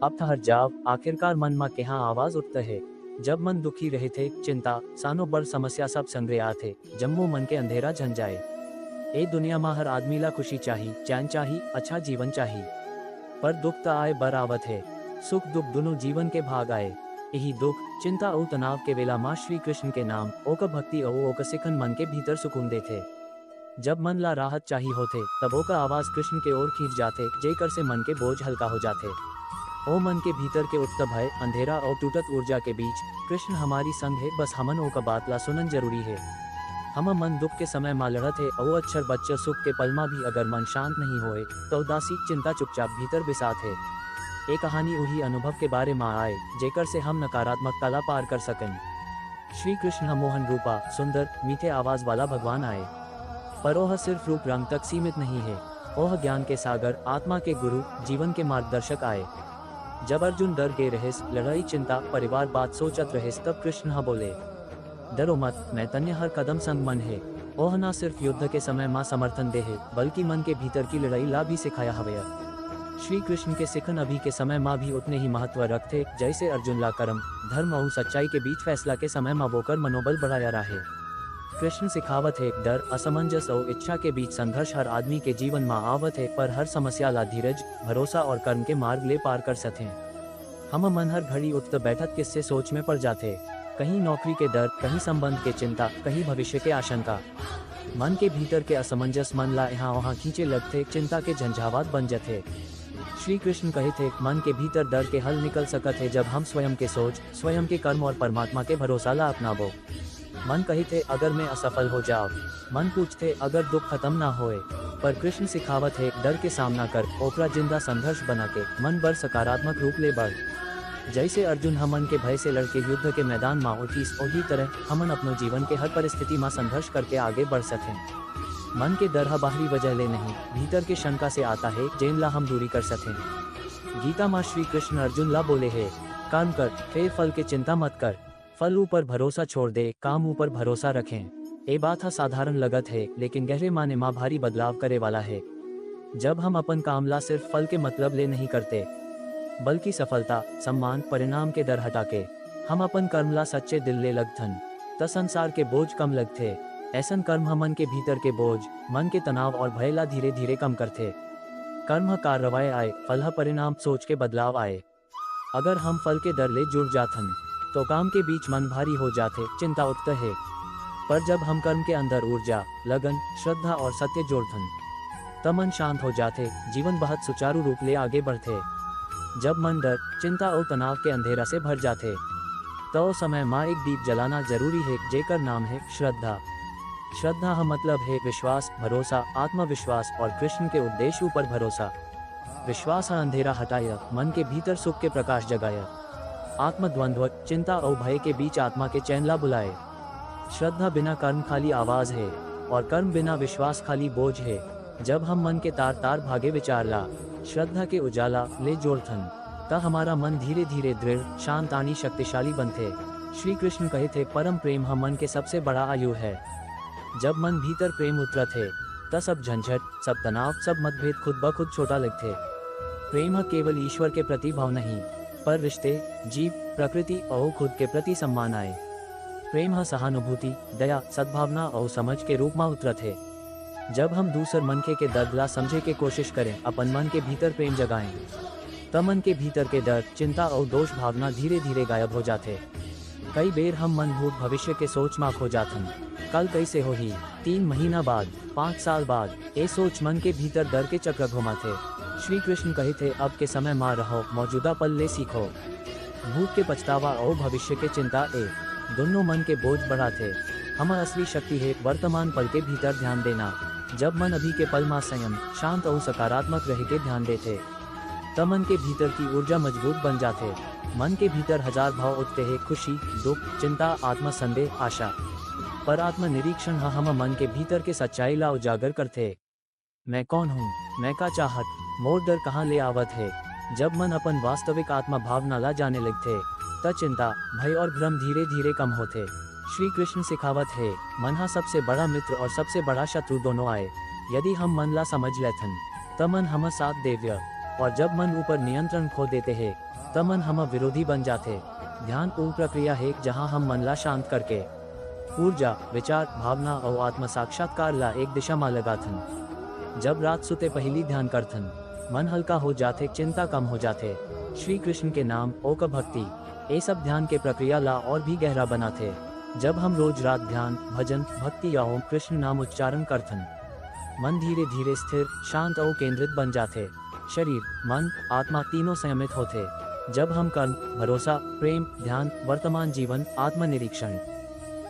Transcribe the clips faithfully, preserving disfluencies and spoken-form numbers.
अब ठहर जाव, आखिरकार मन म केहा आवाज उठत हे। जब मन दुखी रहिथे, चिंता, सानो बड़ समस्या सब संग आथे, जम्मो मन के अंधेरा झन जाए। ए दुनिया म हर आदमी ला खुशी चाही, चैन चाही, अच्छा जीवन चाही। पर दुख त आए बर आवत हे, सुख दुख दुनों जीवन के भाग आए। इही दुख, चिंता अउ तनाव के बेला म श्री कृष्ण के नाम, ओकर भक्ति अउ ओकर सिखन मन के भीतर सुकून देथे। जब मन ला राहत चाही होथे, तब ओकर आवाज कृष्ण के ओर खींच जाथे, जेकर से मन के बोझ हल्का हो जाथे। ओ मन के भीतर के उठत भय, अंधेरा अउ टूटत ऊर्जा के बीच, कृष्ण हमारी संग हे, बस हमन ओकर बात ला सुनन जरूरी हे। हमर मन दुख के समय म लड़त हे, अउ अक्षर बच्चर सुख के पल म भी अगर मन शांत नहीं होए, त उदासी, चिंता चुपचाप भीतर बिसात हे। ए कहानी उही अनुभव के बारे म आए, जेकर से हम नकारात्मकता ला पार कर सकन। श्री कृष्ण ह मोहन रूपा, सुंदर, मीठे आवाज वाला भगवान आए। पर ओह सिर्फ रूप रंग तक सीमित नहीं हे। ओह ज्ञान के सागर, आत्मा के गुरु, जीवन के मार्गदर्शक आए। जब अर्जुन डर गे रहिस, लड़ाई, चिंता, परिवार बात सोचत रहिस, तब कृष्ण ह बोले, "डरो मत, मैं तन्य हर कदम संग मन हे।" ओह ना सिर्फ युद्ध के समय म समर्थन दे हे, बल्कि मन के भीतर की लड़ाई ला भी सिखाया हवय। श्री कृष्ण के सिखन अभी के समय म भी उतने ही महत्व रखथे, जैसे अर्जुन ला कर्म, धर्म अउ सच्चाई के बीच फैसला के समय म वोकर मनोबल बढ़ाया राहे। कृष्ण सिखावत हे, डर, असमंजस अउ इच्छा के बीच संघर्ष हर आदमी के जीवन म आवत हे, पर हर समस्या ला धीरज, भरोसा और कर्म के मार्ग ले पार कर सकथें। हमर मन हर घड़ी उठत बैठत किस्से सोच में पड़ जाथे, कहीं नौकरी के डर, कहीं संबंध के चिंता, कहीं भविष्य के आशंका। मन के भीतर के असमंजस मन ला यहाँ वहाँ खींचे लगथे, चिंता के झंझावात बन जथे। श्री कृष्ण कहिथे, मन के भीतर डर के हल निकल सकत हे, जब हम स्वयं के सोच, स्वयं के कर्म और परमात्मा के भरोसा ला अपनाबो। मन कहिथे, "अगर मैं असफल हो जाव।" मन पूछथे, "अगर दुख खत्म ना होए?" पर कृष्ण सिखावत हे, "डर के सामना कर, ओकरा जिंदा संघर्ष बना के मन बर सकारात्मक रूप ले बढ़।" जैसे अर्जुन ह मन के भय से लड़के युद्ध के मैदान म उठिस, ओही तरह हमन अपनो जीवन के हर परिस्थिति म संघर्ष करके आगे बढ़ सकथें। मन के डर ह बाहरी वजह ले नहीं, भीतर के शंका से आता हे, जेन ला हम दूरी कर सकथें। गीता म श्री कृष्ण अर्जुन ला बोले हे, "कर्म कर, फेर फल के चिंता मत कर। फल ऊपर भरोसा छोड़ दे, काम ऊपर भरोसा रखें।" ए बात ह साधारण लगत हे, लेकिन गहरे माने म भारी बदलाव करे वाला हे। जब हम अपन काम ला सिर्फ फल के मतलब ले नहीं करते, बल्कि सफलता, सम्मान, परिणाम के डर हटा के हम अपन कर्म ला सच्चे दिल ले लगथन, त संसार के बोझ कम लगथे। ऐसन कर्म ह मन के भीतर के बोझ, मन के तनाव और भय ला धीरे-धीरे कम करथे। कर्म ह कार्रवाई आए, फल ह परिणाम सोच के बदलाव आए। अगर हम फल के डर ले जुड़ जाथन, तो काम के बीच मन भारी हो जाथे, चिंता उठत हे। पर जब हम कर्म के अंदर ऊर्जा, लगन, श्रद्धा और सत्य जोड़थन, त मन शांत हो जाथे, जीवन बहुत सुचारू रूप ले आगे बढ़थे। जब मन डर, चिंता और तनाव के अंधेरा से भर जाथे, त ओ समय म एक दीप जलाना जरूरी हे, जेकर नाम हे श्रद्धा। श्रद्धा ह मतलब हे विश्वास, भरोसा, आत्मविश्वास और कृष्ण के उद्देश्य ऊपर भरोसा। विश्वास ह अंधेरा हटाय, मन के भीतर सुख के प्रकाश जगाय। आत्मद्वंद्व, चिंता अउ भय के बीच आत्मा के चैन ला बुलाय। श्रद्धा बिना कर्म खाली आवाज हे, और कर्म बिना विश्वास खाली बोझ हे। जब हम मन के तार-तार भागे विचार ला श्रद्धा के उजाला ले जोड़थन, त हमारा मन धीरे-धीरे दृढ़, शांत आनी शक्तिशाली बनथे। श्री कृष्ण कहिथे, "परम प्रेम ह मन के सबसे बड़ा आयु हे।" जब मन भीतर प्रेम उतरत हे, त सब झंझट, सब तनाव, सब मतभेद खुद ब खुद छोटा लगथे। प्रेम ह केवल ईश्वर के प्रति भाव नहीं, पर रिश्ते, जीव, प्रकृति अउ खुद के प्रति सम्मान आय। प्रेम ह सहानुभूति, दया, सद्भावना अउ समझ के रूप म उतरत हे। जब हम दूसर मनखे के दर्द ला समझे के कोशिश करें, अपन मन के भीतर प्रेम जगाएं, त मन के भीतर के डर, चिंता अउ दोष भावना धीरे-धीरे गायब हो जाथे। कई बेर हम मन भूत भविष्य के सोच म खो जाथन। कल कइसे होही? तीन महीना बाद, पाँच साल बाद, ए सोच मन के भीतर डर के चक्र घुमाथे। श्री कृष्ण कहिथे, "अब के समय म रहो, मौजूदा पल ले सीखो।" भूत के पछतावा अउ भविष्य के चिंता, ए दोनों मन के बोझ बढ़ाथे। हमर असली शक्ति हे वर्तमान पल के भीतर ध्यान देना। जब मन अभी के पल म संयम, शांत अउ सकारात्मक रहे के ध्यान देथे, त मन के भीतर की ऊर्जा मजबूत बन जाथे। मन के भीतर हजार भाव उठते हे, खुशी, दुख, चिंता, आत्म संदेह, आशा। पर आत्म निरीक्षण ह हमर मन के भीतर के सच्चाई ला उजागर करथे। मैं कौन हूँ? मैं का चाहत? मोर डर कहाँ ले आवत हे? जब मन अपन वास्तविक आत्मा भावना ला जाने लगथे, त चिंता, भय और भ्रम धीरे-धीरे कम होथे। श्री कृष्ण सिखावत हे, मन ह सबसे बड़ा मित्र और सबसे बड़ा शत्रु दोनों आय। यदि हम मन ला समझ लेथन, त मन हमर साथ देव्य। और जब मन ऊपर नियंत्रण खो देते हैं, तब मन हमर विरोधी बन जाथे। ध्यान वो प्रक्रिया हे, जहां हम मन ला शांत करके ऊर्जा, विचार, भावना और आत्म साक्षात्कार ला एक दिशा मा लगाथन। जब रात सुते पहिली ध्यान करथन, मन हल्का हो जाथे, चिंता कम हो जाथे। श्री कृष्ण के नाम, ओकर भक्ति, ये सब ध्यान के प्रक्रिया ला और भी गहरा बनाथे। जब हम रोज रात ध्यान, भजन, भक्ति या ओम कृष्ण नाम उच्चारण करथन, मन धीरे धीरे स्थिर, शांत और केंद्रित बन जाथे। शरीर, मन, आत्मा तीनों संयमित होथे। जब हम कर्म, भरोसा, प्रेम, ध्यान, वर्तमान जीवन, आत्मनिरीक्षण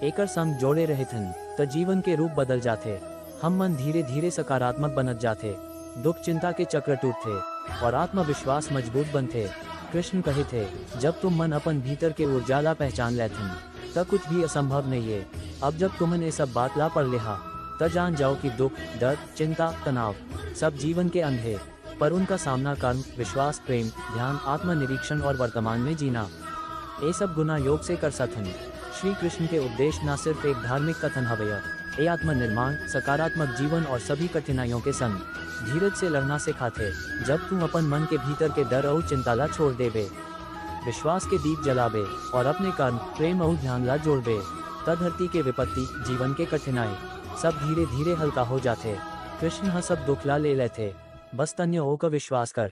एकर संग जोड़े रहथन, त जीवन के रूप बदल जाथे। हम मन धीरे धीरे सकारात्मक बनत जाथे, दुख चिंता के चक्र टूटथे और आत्मविश्वास मजबूत बनथे। कृष्ण कहे थे, जब तुम मन अपन भीतर के ऊर्जा ला पहचान लेथन, त कुछ भी असंभव नहीं है। अब जब तुमन ये सब बात ला पढ़ लेहा, त जान जाओ कि दुख, दर्द, चिंता, तनाव सब जीवन के अंग है, पर उनका सामना कर्म, विश्वास, प्रेम, ध्यान, आत्मनिरीक्षण और वर्तमान में जीना, ये सब गुना योग से कर सकथन। श्री कृष्ण के उपदेश ना सिर्फ एक धार्मिक कथन हवय, ये आत्मनिर्माण, सकारात्मक जीवन और सभी कठिनाइयों के संग धीरज से लड़ना सिखाथे। जब तू अपन मन के भीतर के डर और चिंता ला छोड़ देबे, विश्वास के दीप जलाबे और अपने कर्म, प्रेम और ध्यान ला जोड़बे, त धरती के विपत्ति, जीवन के कठिनाई सब धीरे धीरे हल्का हो जाथे। कृष्ण ह सब दुख ला ले लेथे, बस तन्य ओकर विश्वास कर।